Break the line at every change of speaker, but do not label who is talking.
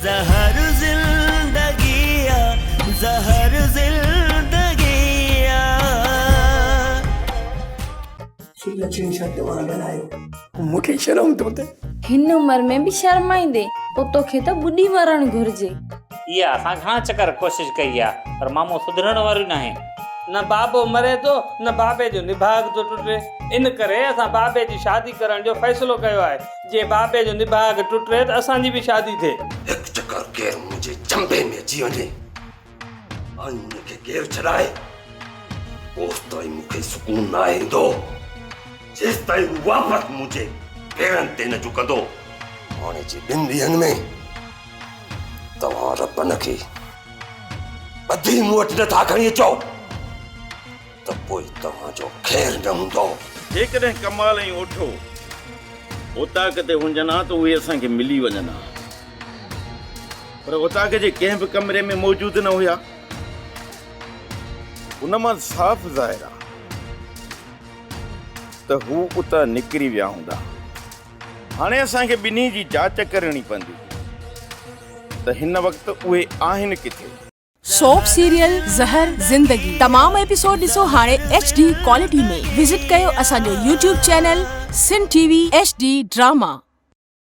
زهر زندگي آ زهر زندگي آ.
لڇڻي سان توهان ڳالهايو. مون کي شرم ٿو ٿئي.
هن عمر ۾ به شرمائيندين، پوء توکي ته ٻڏي مرڻ گهرجي.
اها اسان گهڻا چڪر ڪوشش ڪئي آ پر مامو سڌرڻ وارو ئي ناهي.
نه بابو مري ٿو نه بابي جو نڀاڳ ٿو ٽٽي. ان ڪري اسان بابي جي شادي ڪرڻ جو فيصلو ڪيو آهي. جي بابي جو نڀاڳ ٽٽي ته اسان جي به شادي ٿئي.
هڪ چڪر ڪير منهنجي چنبي ۾ اچي وڃي ۽ ان کي ڪير ڇڏائي، اوستائين مون کي سڪون ناهي ايندو، جيستائين هو واپس منهنجي پيرن تي نه جهڪندو. هاڻي جي ٻن ڏينهن ۾ توهان ربن کي ٻڌي مون وٽ نه ٿا کڻي اچو ته پوء توهان جو خير نه هوندو.
جيڪڏهن ڪمال ۽ اوٺو اوطاق تي هجن ها ته اهي اسان کي ملي وڃن ها. پر اوطاق جي ڪنهن به ڪمري ۾ موجود نه هيا. ان مان صاف ظاهر آ ته هو اتان نڪري ويا هوندا. هاڻي اسان کي ٻنهي جي جاچ ڪرڻي پوندي ته هن وقت اهي آهن ڪٿي؟
سوپ سيريل زهر زندگي تمام ايپيسوڊ ڏسو هاڻي ايڇ ڊي ڪوالٽي ۾ وزٽ ڪيو اسان جو YouTube channel Sindh T V H D drama.